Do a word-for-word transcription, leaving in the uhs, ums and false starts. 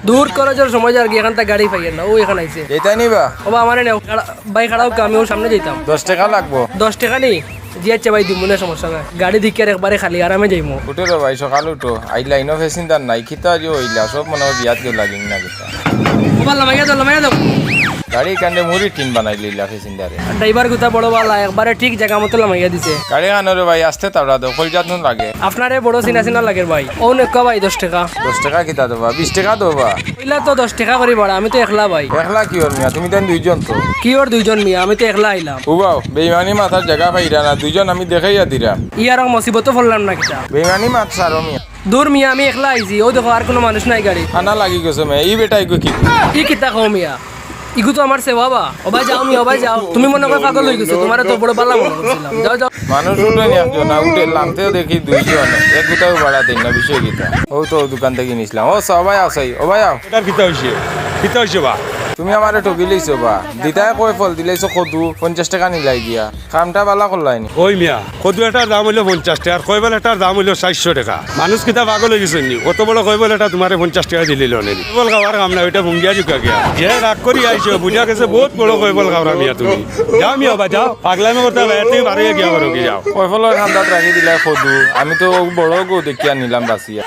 দূর কলেজর সময় যারগি, অখানতা গাড়ি পাইয়ার না, অউ অখন আইছে। এটাই নিবা? ওবা আমারে নেও, খাড়া-, ভাই খাড়াউক্কা, আমি অউ সামনে যাইতাম। দশ টেকা লাগবো। দশ টেকা নি? জি আচ্ছা ভাই, দিমুনে, সমস্যা নাই। গাড়ি দেখিয়ার একবারে খালি, আরামে যাইমু। উঠো রে ভাই, সকাল উঠো। আইজ লাইনও প্যাসেঞ্জার নাই, কিতা যে অইলা, সব মনে অয় বিয়াত গেলা কিনা কিতা। ওবা লামাইয়া দেও, লামাইয়া দেও। গাড়ি কাণ্ডে মুড়ি টিন বানাই লইলা প্যাসেঞ্জারে। ড্রাইভার গুতা বড় বালা, একবারে ঠিক জাগা মতো লামাইয়া দিছে। গাড়ি কানো রে ভাই, আস্তে তাবড়া দেও, কইজাত নুন লাগে। আপনারে বড় চিনা চিনা লাগের ভাই। অউ নেউক্কা ভাই দশ টেকা। দশ টেকা কিতা দেবা? বিশ টেকা দেবা। কইলা তো দশ টেকা করি ভাড়া, আমি তো একলা ভাই। একলা কিওর মিয়া, তুমি তাইন দুইজন তো। কিওর দুইজন মিয়া, আমি তো একলা আইলাম। উবাও, বেইমানি মাথার জাগা পাইরা না, দুইজন আমি দেখাইয়া দিরাম। ইয়ার মুসিবতো পড়লাম না কিতা? বেইমানি মাত সারো মিয়া। দূর মিয়া, আমি একলা আইছি, অউ দেখো আর কুনু মানুষ নাই গাড়ি। আনা লাগি গেছে মিয়া, ই বেটা ইগু কি? ই কিতা কও মিয়া? ইগু তো আমার সেবা বা। ওবা যাও মিয়া, ওবা যাও। তুমি মনে কয় পাগল অইগেছো, তুমারে তো বড় বালা মনে করছিলাম। যাও, যাও। মানুষ উঠইন একজন, না উঠে লামতেও দেখি দুইজন, এক গুতাও ভাড়া দেইন না, বিষয় কিতা? অউ তো দোকান থাকি নিছলাম। ও সবাই আও সাই, ওবায় আও। এটার কিতা অইছে? কিতা অইছে বা? তুমি আমারে ঠগি লইছো বা। দিতায় কয় ফল দিলাইছো কদু, পঞ্চাশ টেকা নিলাই গিয়া। কামটা বালা করলায় নি। ওই মিয়া, কদু এটার দাম অইলো পঞ্চাশ টেকা, আর কয়বল এটার দাম অইলো চাইরশো টেকা। মানুষ কিতা পাগল অইগেছইন নি? অত বড় কয়বল এটা তুমারে পঞ্চাশ টেকা দিলিলো নে নি? কয়বল খাওয়ার কাম না, ওইটা ভুঙ্গিয়া জুকা গিয়া। যে রাগ করি আইছো, বুঝা গেছে বউত বড় কয়বল খাওরা মিয়া তুমি। যাও মিয়া বা যাও, পাগলামি করতে হবে, এর থাকি বারইয়া গিয়া করো কি যাও। কয় ফলর কান্দাত রাখি দিলায় কদু, আমি তো অউ বড় গো দেখিয়া নিলাম বাছিয়া।